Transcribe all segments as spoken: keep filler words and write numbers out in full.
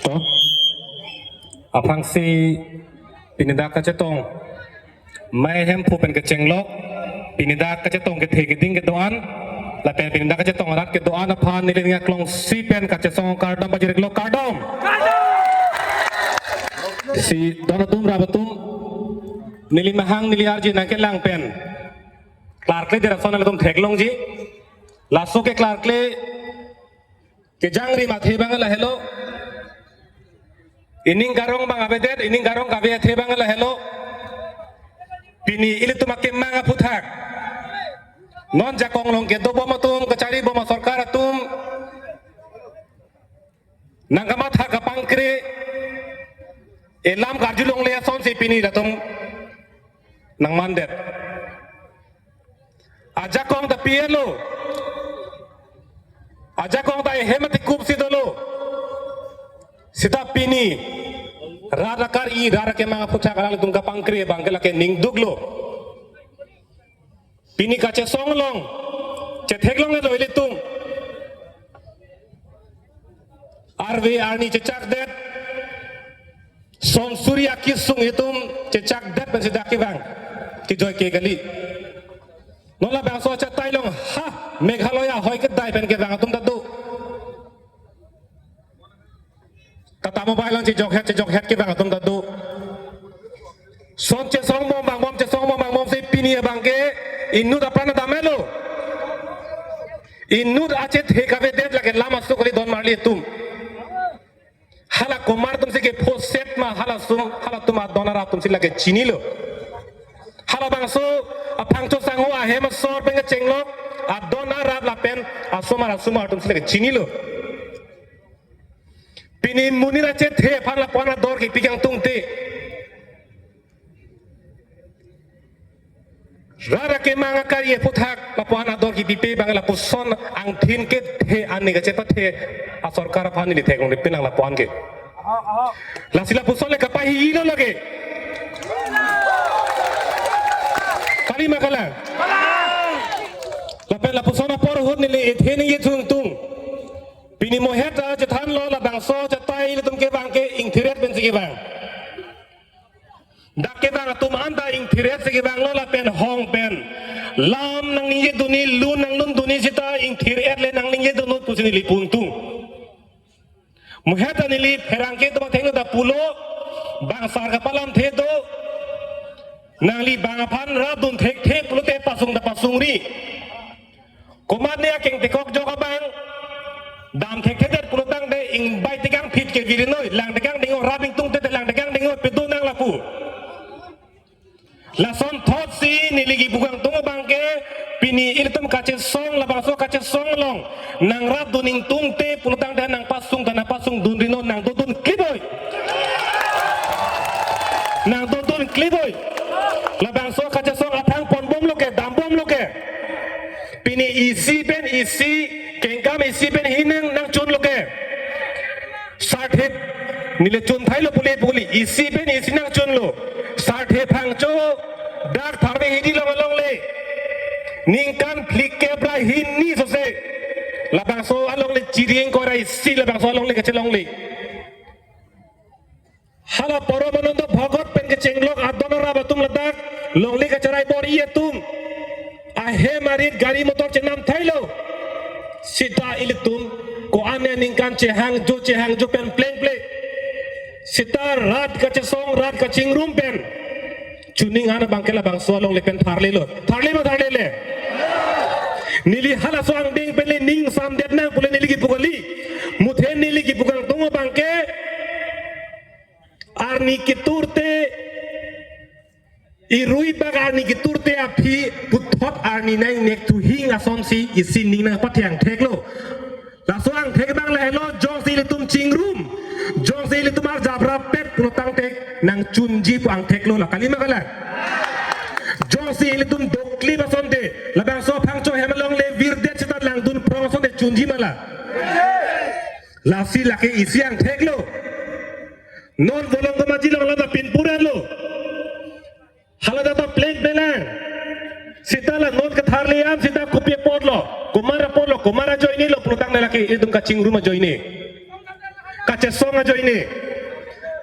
To. Aphrangsi pini dak kachetong, Mei Hemphu pen kechenglok, pini dak kachetong kethe keding kedo-an, lapen pini dak kachetong arat kedo-an aphan neli ning aklongsi pen kachesong kardom pajirlo, kardom. Si don atum rap atum, neli mahang neli arje nangkelang pen klarkledet ason nanglitum theklongji. Laso keklarkle kejangri mathe abang lahelo. Ining karong abang avedet, ining karong kave athe abang lahelo. Pini ilitum akemang aphuthak, non jakong along kedobom atum, kacharibom asorkar atum nangkamatha kapangkre, elam karjulongle asonsi pini latum nangmandet. Ajakong ta pi-etlo, ajakong ta ehem atikupsi dolo. Seta pini rat akari, rat akemang aphuthak alangtum kapangkre abang ke lake ningduklo. Pini kachesong along chetheklonglo ilitum. Arve arni chechakdet, son suri akisung itum chechakdet pensi dak kevang, kejoi ke kali. Non labangso achatai along ha Meghalaya ahoi kedai pen kevang atum ta do. Tata Mobile along chejokhet chejokhet kevang atum ta do. Son chesongbom vangbom, chesongbom vangbomsi pini abang ke inut apran damlo. Inut achethe kavedet lake lam aso kali don marli atum. Hala komat atumsi kephoset ma, hala sum, halatum adon arap atumsi lake chinilo. Halabangso aphangcho sangho ahem asor pen kechenglok adon arap lapen asomar asomar atumsi lake chinilo. Pini monit achethe aphan lapu-an ador kipi kangtungte, rat akemang akari aphuthak lapu-an ador kipipe abang lapuson angthin kethe ani kachepathe asorkar aphan neli theklongri pinang lapu-an ke. Lasi lapuson le kapahilo lake. Kali ma kalang? Lapen lapuson apor ahut neli ethe ningje thungtung. Pini mohet ta chethanlo, labangso achatai ilitum kevang ke ingthiret pensi kevang. Dak kevang atum anta ingthiretsi kevanglo lapen hong pen lam nangningjedunji, lun nanglundunji seta ingthiret le nangningjedun-un pusi neli pungtung. Mohet ta neli pherangke atum athengno ta pulo, bang sar kapalamthe do, nangli bang aphan rapdun thekthe pulote pasung ta pasungri. Komatne akeng tekok jok abang dam thekthedet pulotangte ingbai tekang phit ke virnoi, lang tekang dingoi, rap ingtungte te lang tekang dingoi, pedo nang lapu. Lasonthotsi neli kipu kangtung abang ke, pini ilitum kachesong, labangso kachesong along nangrapdun ingtungte pulotangte nangpasung ta nangpasungdunri non, nangdodun kliboi. Nangdodun kliboi. Labangso kachesong athang ponbomlo ke, dambomlo ke. Pini isi pen isi, kengkam isi pen hining nangchunlo ke. Sarthe neli chunthailo pule pule, isi pen isi nangchunlo. Sarthe Phangcho dak tharve hidi along alongle ningkan phlikep ra hini sose labangso alongle chiri ingkoi ra isi labangso alongle kachelongle. Hala Paramananda Bhagat pen kechenglok adon arap atum ladak longle kacherai bor-i atum ahem arit gari motor chenam thailo. Seta ilitum ko-an aningkan chehangjo chehangjo pen plengple. Seta rat kachesong rat kachingrum pen chuning an abang ke labangso alongle pen tharlelo. Tharle ma tharlele? Neli halaso angdeng pen le ning samdet nang pule neli kipu kali. Muthe neli kipu kangtung abang ke arni keturte, irui bak arni keturte aphi puthot arni nang nek thuhing asonsi isi ning nangpathe angtheklo. Laso angthek abang lahelo, jongsi ilitum chingrum, jongsi ilitum arjap rappet pulotangte nangchunji pu angtheklo, la kali ma kalang? Jongsi ilitum doklip asonte labangso Phangcho hem alongle virdet seta langdun phrong asonte chunji ma la? Lasi lake isi angtheklo. Non Volongkom Aji along lata pinpur-etlo. Hala ta plengple lang. Seta la non ketharle an seta kopi apotlo, komat apotlo, komat ajoinelo pulotangte lake itum kachingrum ajoine. kachesong ajoine.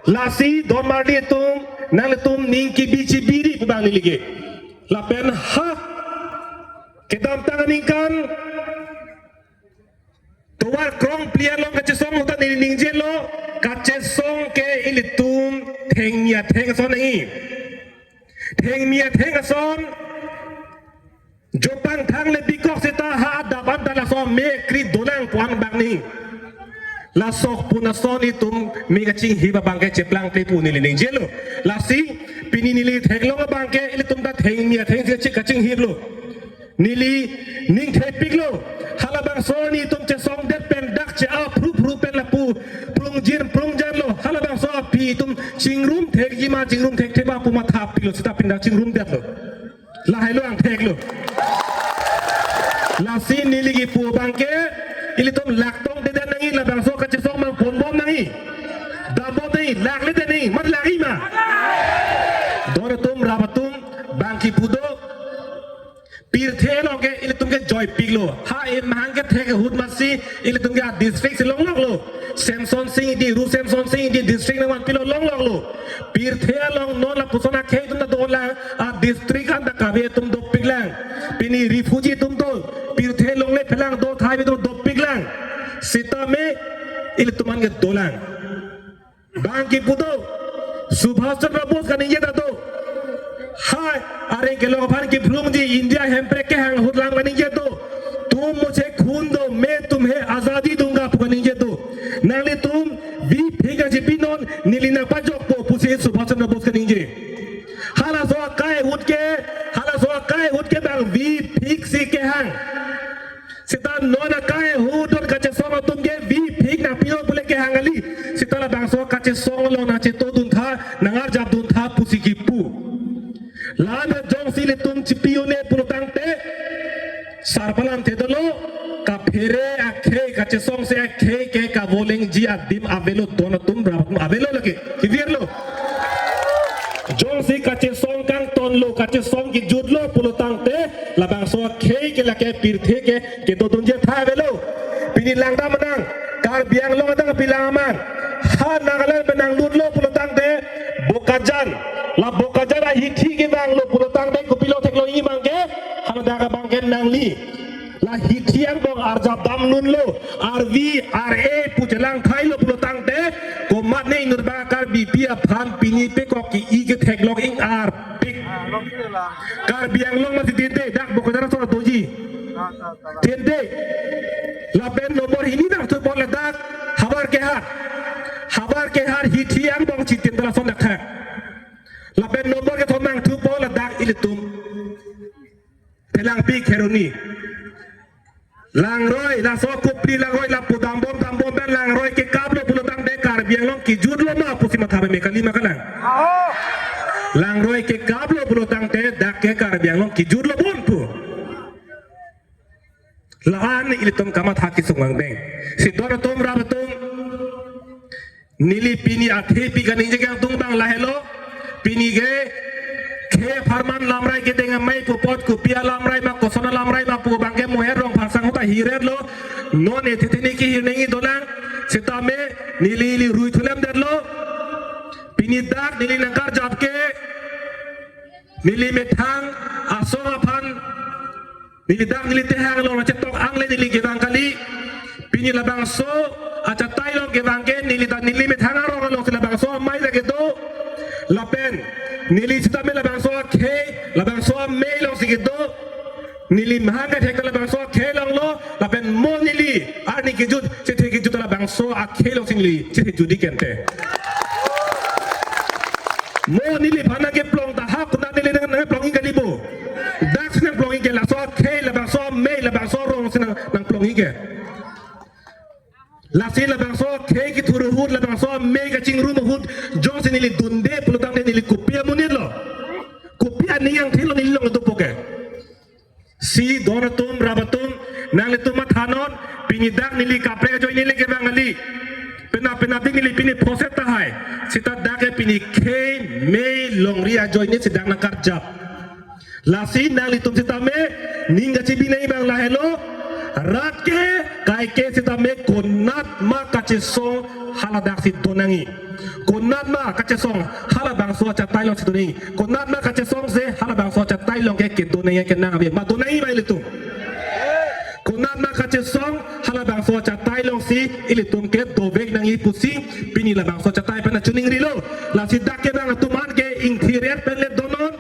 Lasi don marli atum, nanglitum ning kebi chebiri pu abang neli ke. Lapen ha kedamtang aningkan tovar krongphli along kachesong ahut ta neli ningjelo, kachesong ke ilitum thengmi atheng ason nangji. Thengmi atheng ason jopang thangle bikok seta ha adap an ta laso me kri dolang pu-an abang nangji. Laso pu ason itum me kachinghip abang ke cheplangple pu neli ningjelo. Lasi pini neli theklong abang ke ilitum ta thengmi athengsi kachinghiplo. Neli ning thepiklo. Halabangso arni itum chesongdet pen dak che-a phru phru pen lapu prungjin prungjanlo. Halabangso aphi itum chingrum thekji ma chingrum thekthe ma pu mathapiklo seta pini dak chingrumdetlo. Lahailo angtheklo. Lasi neli kipu abang ke ilitum laktong dedan nangji, labangso kachesong abang ponbom nangji. Dambom nangji, lakledet nangji, mat lakji ma. Don atum, rap atum, bang kipu do. Pirthe along ke ilitum ke joipiklo. Ha emahang kethek ahut masi ilitum ke a district si longloklo. Semsonsing Ingti, Ru Semsonsing Ingti district nangvanpilo, longloklo. Pirthe along non lapuson akhei atum ta dolang, a district an ta kave atum dopiklang. Pini refugee atum do, pirthe longle phelang do thai atum dopiklang. Sitame ilitum an ke dolang. Bang kipu do, Subhash Chandra Bose kaningje ta do. Hai, areng kelong aphan kiphlungji India hemprek kehang ahut alam kaningje do. तुम मुझे खून दो, मैं तुम्हें आजादी दूंगा pu kaningje do. Nanglitum V phik aji pinon, neli nangpajokpo pusi Subhash Chandra Bose kaningje. Halaso akai ahut ke, halaso akai ahut ke bang V phiksi kehang. Seta non akai ahut don kachesong atum ke V phik nangpinon pule kehang kali. Seta labangso kachesong along nangchetodun tha, nangarjapdun tha pusi kipu. La-an jongsi ilitum chipi un-e pulotangte, sarpo alamthe dolo, kaphere akhei, kachesongse akhei ke kavolengji adim avelo, don atum, rap atum avelo lake. Kivirlo. Jongsi kachesong kangtonlo, kachesong kijutlo pulotangte, labangso akhei ke lake pirthe ke kedodunji athai avelo. Pini langdam nang, Karbi Anglong adang pilang aman. Ha Nagaland pen nanglutlo pulotangte, Bokajan. La Bokajan ahithi kevanglo pulotangte, kopilo theklongji abang ke, haladak abang ke nangli. La hithi angbong arjap damlunlo, arvi, ar-e pu chelang thailo pulotangte, komatne inut abang Karbipi aphan pini pekok ke-i ketheklong ingarpik. Karbi Anglong masi tinte, dak Bokajan asor doji. Tinte. Lapen nombor hini nangthupo ladak, Havar Kehar. Havar Kehar hithi angbong chitin ta lason dak tha. Lapen nombor kethom nangthupo ladak ilitum Phelangpi Kheroni. Langroi, laso Kopili Langroi lapu dambom dambom pen Langroi kekaplo pulotangte Karbi Anglong kijutlo ma pusi matha peme kali ma kalang. Langroi kekaplo pulotangte dak ke Karbi Anglong kijutlo bon pu. La-an ilitum kamatha kesung vangdeng. Si don atum, rap atum, neli pini athepi kaningje kangtung abang lahelo. Pini ke khei apharman lamrai kedeng amei pu apot kopi alamrai ma, koson alamrai ma pu abang ke Moher Rongphar asangho ta hiretlo. Non ethe theni kehir nangji dolang. Sitame neli ili rui thulemdetlo. Pini dak neli nangkarjap ke neli methang asong aphan, neli dak neli tehang along nangchetok angle neli kevang kali. Pini labangso achatai along kevang ke neli ta neli methang arong alongsi labangso amei ta kedo. Lapen neli sitame labangso akhei, labangso amei alongsi kedo. Neli mahang kethek ta labangso akhei alonglo, lapen mo neli arni kejut, chethe kejut ta labangso akhei alongsi neli chethe jutji kente. Mo neliphan nangkeplong ta ha konat neli nang, nangplongji kali bo. Daksi nangplongji ke, laso akhei, labangso amei, labangso arongsi nang, nangplongji ke. Lasi labangso akhei kethur ahut, labangso amei kachingrum ahut, jongsi neli dunde pulotangte neli kopi amonitlo. Kopi aning angthilo neli long dopo ke. Si don atum, rap atum, nanglitum mathanon, pini dak neli kaprek ajoine le kevang kali. Penap penapdik neli pini phoset tahai. Sita dak ke pini khei mei longri ajoine si dak nangkarjap. Lasi nanglitum sitame ning kachebi nangji abang lahelo. Rat ke, kaike sitame konat ma kachesong haladak si do nangji. Konat ma kachesong halabangso achatai along si do nangji. Konat ma kachesong si halabangso achatai along ke kedo nangji ke nang ave. Ma do nangji ma ilitum. Konat ma kachesong halabangso achatai along si ilitum ke dovek nangji pusi pini labangso achatai pen achuning rilo. Lasi dak ke nangtum an ke ingthir-et pen le donon.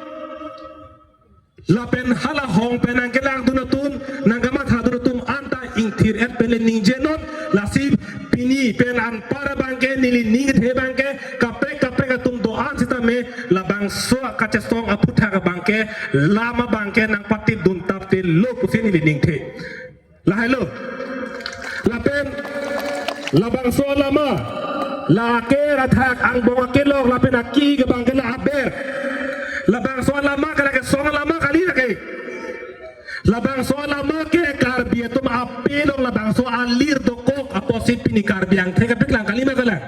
Lapen hala hong pen nangkelangdun atum, nangkamathadun atum anta ingthir-et pen le ningjenon. Lasi pini pen anpar abangke neli ningthe abangke kaprek kaprek atum do-an sitame labangso kachesong aphuthak abangke, lama abangke nangpatitdun tapte lo pusi neli ningthe. Lahai lo. Lapen labangso alama, lake rathak angbong akelok lapen aki ke abangke la aber. Labangso alama ke lake song alama kali lake. Labangso alama ke Karbi atum ape along labangso alir dokok apotsi pini Karbi angthek kapeklang kali ma kalang.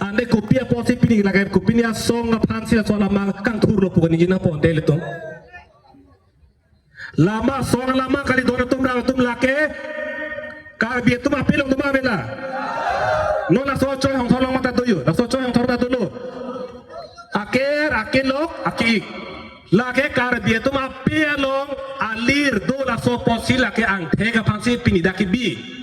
Ante kopi apotsi pini lake kopi ni asong aphansi laso alama kangthurlo pu kaningje nangpo ante ilitum. Lama song lama kali, don atum rang atum lake Karbi atum ape along do ma ave la. Non laso Choi Hongthor along mata do yo, laso Choi Hongthor ta dolo. Aker, akelok, aki-ik. Lake Karbi atum ape along alir do, laso apotsi lake angthek aphansi pini dak kebi.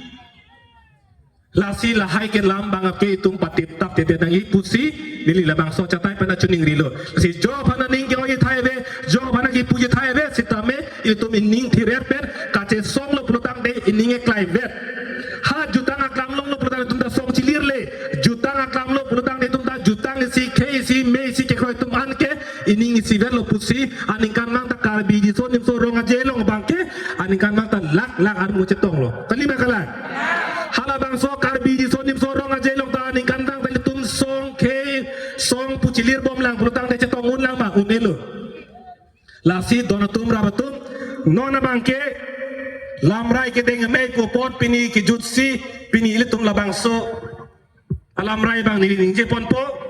Lasi lahai ke lam abangke itum patitap tete nangji pusi neli labangso achatai pen achuning rilo. Lasi jo aphan aning ke-oi thai ave, jo aphan kepu thai ave, sitame itum ining thir-et pen kachesonglo pulotangte ining eklai vet. Ha jutang aklam longlo pulotangte itum ta song chilirle. Jutang aklam lo pulotangte itum ta jutang isi, khei isi, mei isi kekroi atum an ke ining isivetlo pusi aningkanvang ta Karbi Riso Nimso Rong Aje along abangke aningkanvang ta lak lak armu chetonglo. Kali ma kalang? Halabangso Karbi Riso Nimso Rong Aje along ta aningkanvang ta ilitum song khei song pu chilirbomlang pulotangte chetong unlang ma? Un'elo. Lasi don atum rap atum, non abangke lamrai kedeng amei pu apot pini kejutsi pini ilitum labangso alamrai abang neli ningjeponpo.